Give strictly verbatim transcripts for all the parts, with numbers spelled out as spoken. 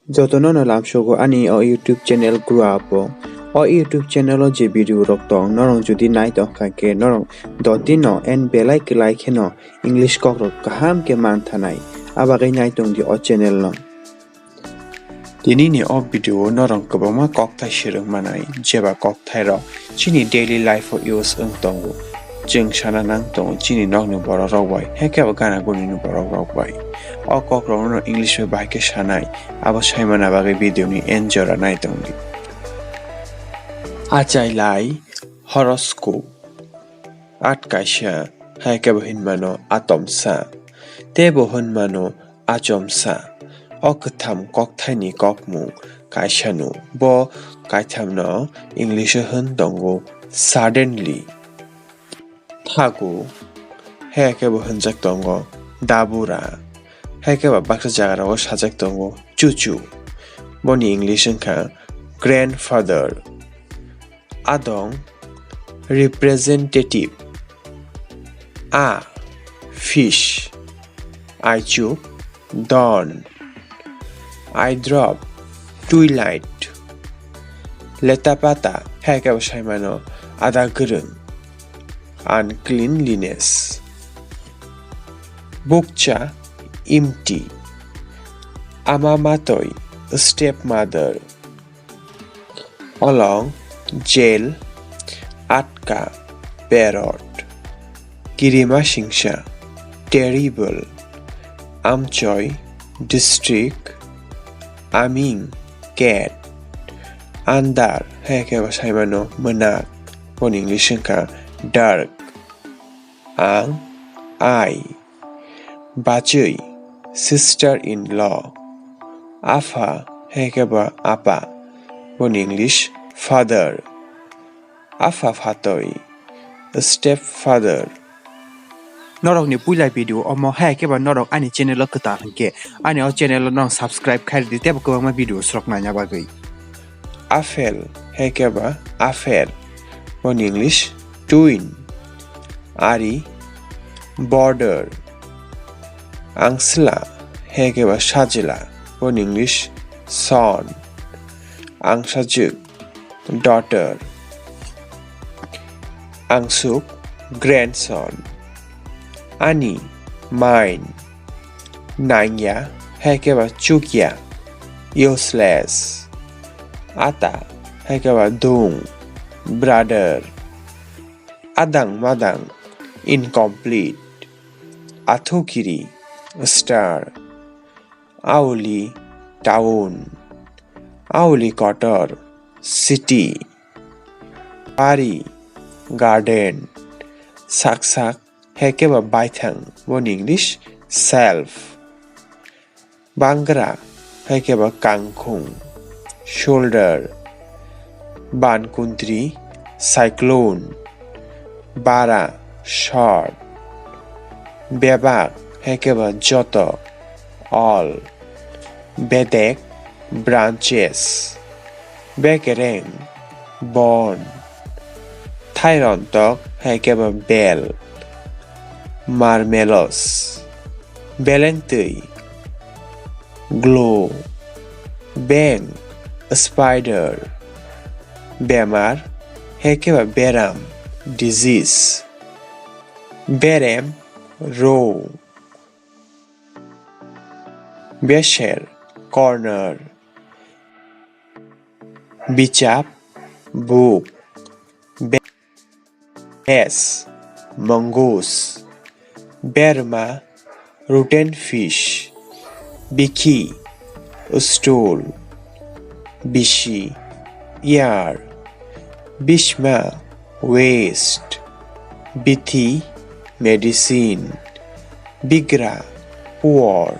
Jotono no lamsogo ani o YouTube channel Grow Up o. O YouTube channel o je video rok tong, norok jodi nai tong kha khe norok dot din no and belai kwlai kheno English kok rok kaham khe man thanai. Abagwi nai tong di o channel no. Tini ni o video o norok kwbangma kokthai swrwng manai, jeba kokthai rok chini daily life o use wng tongo. Chwng sana nang tongo chini nokni borok rok bai, haikhe bo gana guni ni borok rok bai. O kok rok no English bai bahai khe sanai, abo sai mana bagwi video ni end jora nai tong di. Achai lai, horoscope, at kaisa, haikhe bo hin mano atomsa, tei bo hin mano achomsa. O kwtham kokthaini kokmung kaisano. Bo kaithamno English-o hwn tongo suddenly. Thagu, hai khe bo hwnjak tongo dabura. Hai khe bo baksa jaga rogo sajak tongo chuchu. Boni English wngkha grandfather. Adong, representative. A, fish. Aichuk, dawn. Eye drop, twilight. Letapata, hai khe bo sai mano, ada kwrwng. Uncleanliness. Bukcha, empty. Ama matoi, stepmother. Olong, jail. Atka, parrot. Kirima singsa, terrible. Amchoi, district. Aming, cat. Andar, hai khe bo sai mano, mwnak. Boni English wngkha dark. Ang, I. Bachwi, sister-in-law. Apha, hai khe bo apa. Boni English, father. Apha phatoi, stepfather. Norokni puila video omo, hai khe bo norok ani channel o kwtal hinkhe ani o channel o norok subscribe khai rwdi teibo kwbangma video srok naina bagwi. Apple, hai khe bo affair. Boni English, twin. Ari, border. Angsla, hai khe bo sajla. Boni English, son. Angsajwk, daughter. Angsuk, grandson. Ani, mine. Nangya, hai khe bo chukya, useless. Ata, hai khe bo dung, brother. Adang madang, incomplete. Athukiri, star. Auli, town. Auli kotor, city. Bari, garden. Saksak, hai khe bo baithang, boni English, self. Bangra, hai khe bo kangkhung, shoulder. Bankuntri, cyclone. Bara, short. Bebak, hai khe bo joto, all. Bedek, branches. Bekereng, bone. Thairontok, hai khe bo bell. Marmelos. Belengtwi, glue. Beng, spider. Bemar, hai khe bo beram, disease. Berem, row. Beser, corner. Bichap, book. Be-, bes, mongoose. Berma, rotten fish. Bikhi, stool. Bisi, ear. Bisma, waist. Bithi, medicine. Bigra, poor.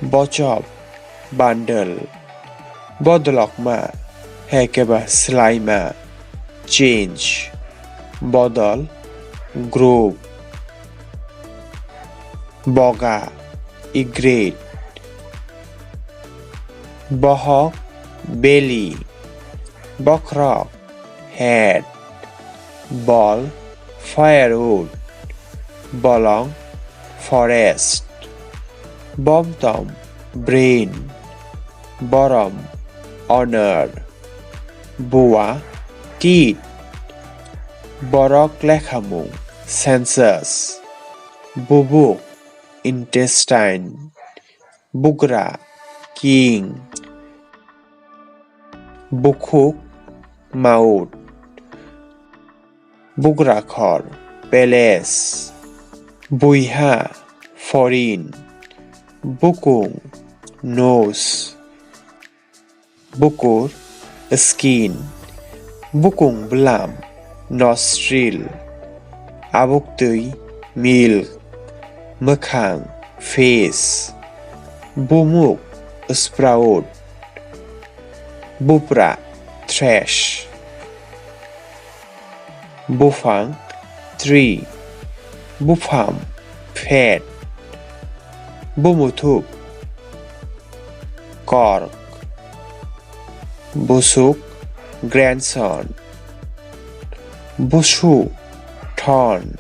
Bochop, bundle. Bodolokma, hai khe bo swlaima, change. Bodol, group. Boga, egret. Bohok, belly. Bokhorok, head. Bol, firewood. Bolong, forest. Bomtom, brain. Borom, honor. Bua, teeth. Borok lekhamung, senses. Bubuk, intestine. Bugra, king. Bukhuk, mouth. Bugrakhor, palace. Buiha, foreign. Bukung, nose. Bukur, skin. Bukung bwlam, nostril. Abuktwi, milk. Mwkhang, face. Bumuk, sprout. Bupra, thresh. Buphang, tree. Bupham, fat. Bumuthuk, cork. Busuk, grandson. Busu, thorn.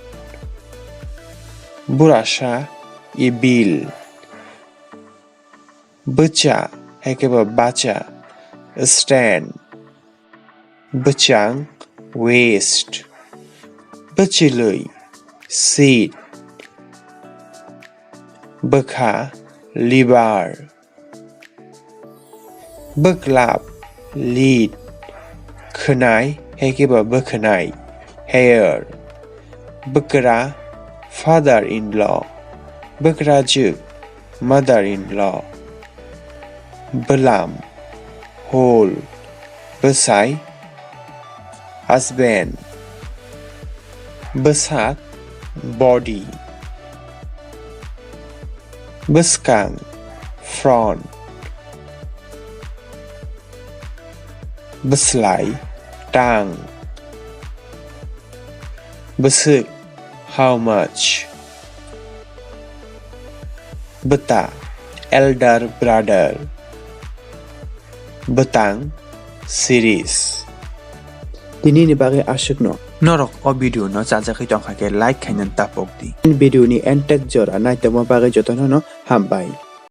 Burasa, evil. Bwcha, hai khe bo bacha, stand. Bwchang, waist. Bwchwlwi, seed. Bwkha, liver. Bwklap, lid. Khwnai, hai khe bo bwkhwnai, hair. Bwkra, father-in-law. Bwkrajwk, mother-in-law. Bwlam, hole. Bwsai, husband. Bwsak, body. Bwskang, front. Bwslai, tongue. Bwswk, how much? Bwta, elder brother. Bwtang, series. Tini ni bagwi aswkno. Norok o video no chajagwi tongkha khe like khaina tapok di. Video ni end tak jora naitokma bagwi jotono no hambai.